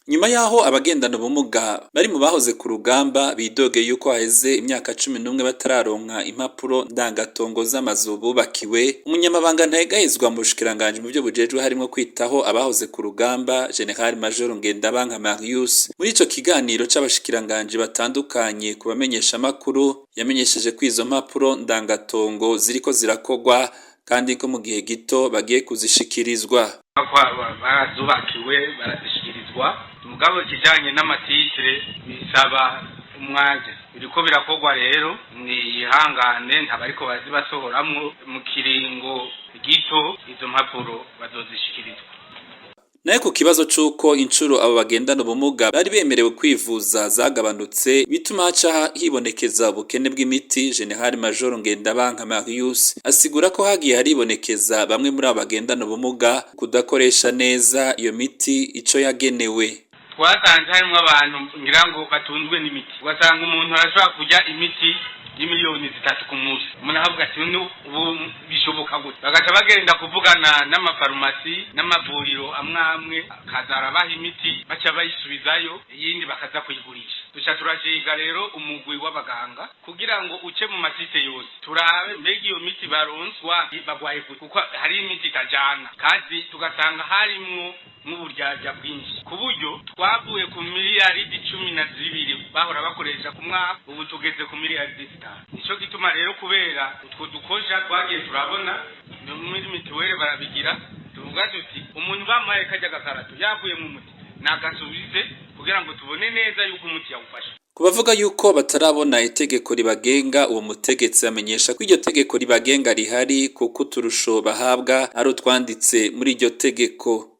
Nyuma yaho abagendana ubumuga bari mu bahoze ku rugamba bidogeye yuko haheze imyaka 11 batararonka impapuro ndangatongo z'amazu bubakiwe, umunyamabanga ntayegayezwa mu bushikiranganji mu vyo bujejwe harimwo kwitaho abahoze ku rugamba, General Major Ngendabanka Marius, muri ico kiganiro c'abashikiranganji batandukanye ku bamenyeshamakuru, yamenyesheje ko izo mpapuro ndangatongo ziriko zirakogwa kandi ko mu gihe gito bagiye kuzishikirizwa. Barazubakiwe, barazishikirizwa, mugabo ikijanye n'ama titres bisaba umwanya. Biriko birakorwa rero, mwihangane, ntabariko bazibasohoramwo. Mu kiringo gito izo mpapuro bazozishikirizwa. Nayo ku kibazo c'uko incuro abo bagendana ubumuga bari bemerewe kwivuza zagabanutse, bituma haca hibonekeza ubukene bw'imiti, General Major Ngendabanka Marius asigura ko hagiye haribonekeza bamwe muri abo bagendana ubumuga kudakoresha neza iyo miti ico yagenewe. Twasanze harimwo abantu ngira ngo batunzwe n'imiti, ugasanga umuntu arashobora kurya imiti y'imiliyoni 3 ku munsi. Umuntu akavuga ati: "Ubu bishoboka gute?" Bagaca bagenda kuvugana n'amafarumasi n'amavuriro amwe amwe, akaza arabaha imiti, baca bayisubizayo, iyindi bakaza kuyigurisha. Duca turashinga rero umugwi w'abaganga kugira ngo uce mu ma sites yose, turabe mbega iyo miti baronswa bagwaye gute, kuko hari imiti itajana, kandi tugasanga harimwo n'uburyarya bwinshi, ku buryo twavuye ku miliyaridi 12 bahora bakoresha ku mwaka, ubu tugeze ku miliyaridi 5. Nico gituma rero, kubera utwo dukosha twagiye turabona no muri mituweli barabigira, tuvuga tuti umuntu bamuhaye karya gakarato yavuye mu muti nagasubize kugira ngo tubone neza yuko umuti yawufashe. Ku bavuga yuko batarabona itegeko ribagenga, uwo mutegetsi amenyesha ko iryo tegeko ribagenga rihari, kuko uturusho bahabwa ari utwanditse muri iryo tegeko.